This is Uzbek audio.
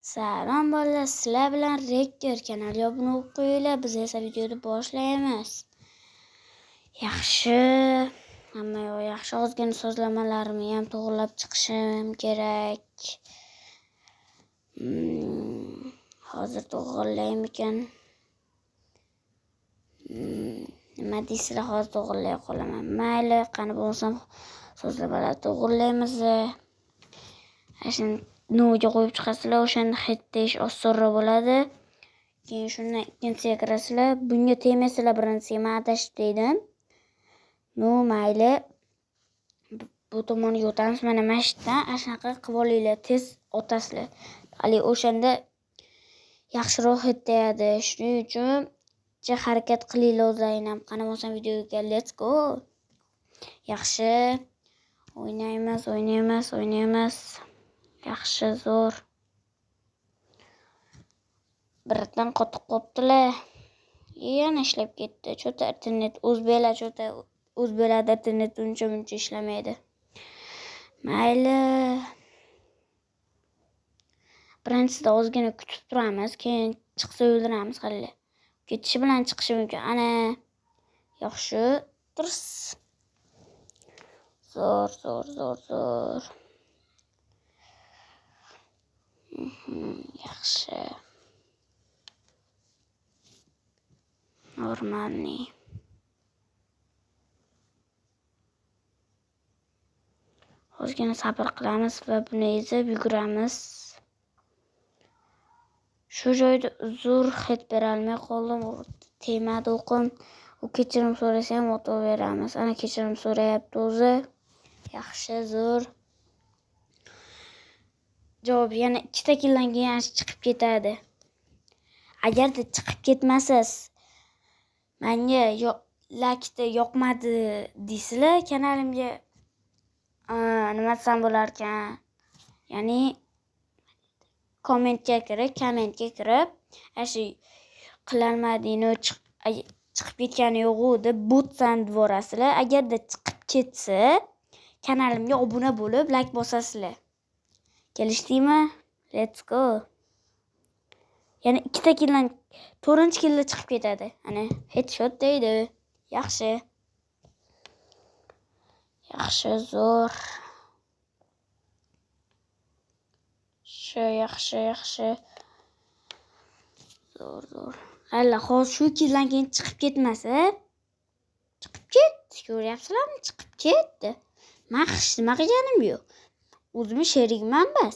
Salom bolalar, sizlar bilan Rekker kanaliga obuna bo'lib qo'yinglar. Biz esa videoni boshlaymiz. Yaxshi, hamma yoq yaxshi. Ozgina sozlamalarimni ham to'g'rilab chiqishim kerak. Hozir to'g'rilaymikan? Nima deysizlar, hozir to'g'rilay qolaman. Mayli, qani bo'lsam sozlamalar to'g'rilaymiz. Shuni noga qo'yib chiqasizlar, o'shanda hit deyish osonroq bo'ladi. Keyin shundan ikkinchisiga kirasizlar. Bunga tegmaysizlar, birinchisiga men adashib dedim. No, mayli. Bu tomonga o'tamiz. Mana shu yerdan ana shunaqa qilib olinglar, tez otasizlar. Hali o'shanda yaxshiroq hit deyadi. Shuning uchun harakat qilinglar o'zlaring ham. Qani bo'lsam videoga let's go. Yaxshi. O'ynaymiz, o'ynaymiz, o'ynaymiz. Yaxshi, zo'r. Birdan qotib qoptilar. Yana ishlab ketdi. Cho'ta internet o'zbeklar cho'ta o'zbeklarda internet uncha muncha ishlamaydi. Mayli. Birinchisida ozgina kutib turamiz, keyin chiqsa o'ldiramiz hali. Ketishi bilan chiqishi mumkin. Ana. Yaxshi. Tirs. Zo'r, zo'r, zo'r, zo'r. Yaxshi. Normalniy. Ozgina sabr qilamiz va buni ezib yuguramiz. Shu joyda zo'r hit bera olmay qoldim. Tegmadi o'qim. U kechirim so'rasa ham otaveramiz. Ana kechirim so'rayapti o'zi. Yaxshi, zo'r. Javob yana ikkita kildan keyin chiqib ketadi. Agarda chiqib ketmasiz, menga lakda yoqmadi deysizlar, kanalimga nima desam bo'lar ekan? Ya'ni kommentga kirib, ana shu qilolmadingni chiqib ketgani yo'q-u deb botsan devorasizlar. Agarda chiqib ketsa, kanalimga obuna bo'lib like bosasizlar. Kelishdikmi? Let's go. Yana ikkita kildan 4-kilda chiqib ketadi. Ana headshot deydi. Yaxshi. Yaxshi, zo'r. Shu yaxshi, yaxshi. Zo'r, zo'r. Hali hozir shu kildan keyin chiqib ketmasa, chiqib ketdi. Ko'ryapsizlarmi? Chiqib ketdi. Men hech nima qilganim yo'q. O'zimni sherigimman bas.